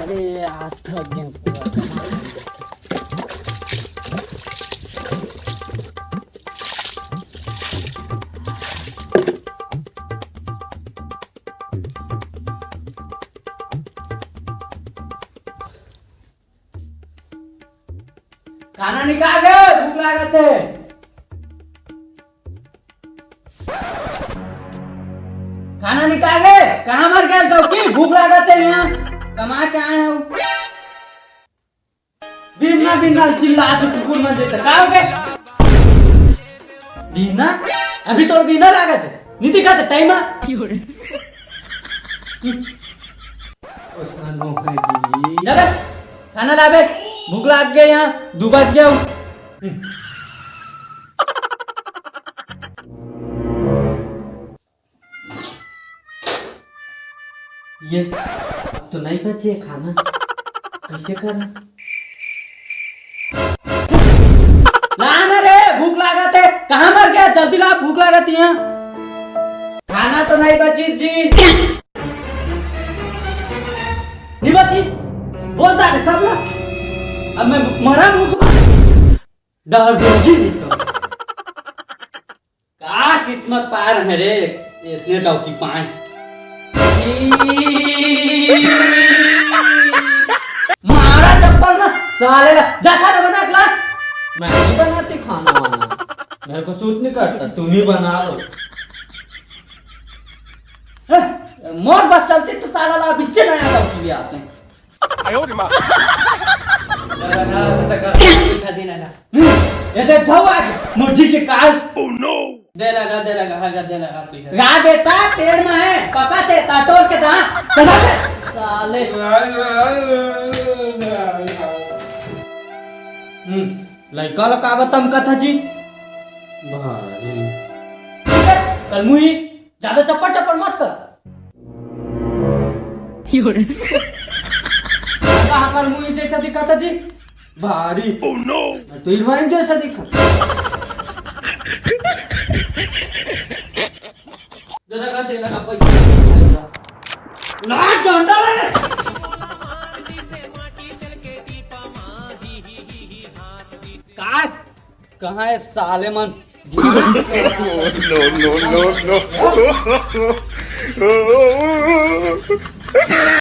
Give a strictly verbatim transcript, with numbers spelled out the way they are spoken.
ए, आज थक गेंव पूरा। खाना निकाल रे, भूख लागत हे। खाना निकाल रे, कहाँ मर गेस डौकी? भूख लागत हे, यहाँ कमा के आए हँव। बिना बिना चिल्लात कुकुर मन जैसे का हो गे? बिना, अभी तो बिना लागत हे, नहीं दिखाते टाइम। ओसना नोहे जी। चल, खाना लाबे, भूख लाग गे, यहाँ दू बज गे। ये, अब तो नहीं बचे खाना, कैसे करा? ला ना रे, भूख लागत हे। कहाँ मर गे? जल्दी ला, भूख लागत हे। खाना तो नहीं बचिस जी। नहीं बचिस? बोल दा रे सब ला। अब मैं मरा भूख। डहर डोगी निकल। का किस्मत पार हे रे, इसने डौकी पाए। मारा चप्पल ना साले ला, जा खाना बना के ला। मैं नहीं बनाती खाना वाना, मेरे को सूट नहीं करता, तुम ही बना लो। हैं? मोर बस चलती तो साला ला बिच्चे नया डौकी ले आते हैं। ये देख जाओ आज मुर्जी के काल। दे लगा, दे लगा, हाँ, दे लगा पीछे। रा बेटा, पेड़ में है, पका थे, ताटोर के दा, चला दे। साले। हम्म, लइका ला का बताम कथा जी? भारी। कल मुही, ज्यादा चप्पड़ चप्पड़ मत कर। का हकर मुही जैसा दिखता जी? भारी। Oh no! तो हीरोइन जैसा दिखता। जरा का तेरा का पैसा। ना डंडा रे। का कहाँ हे साले मन? No, no, no, no।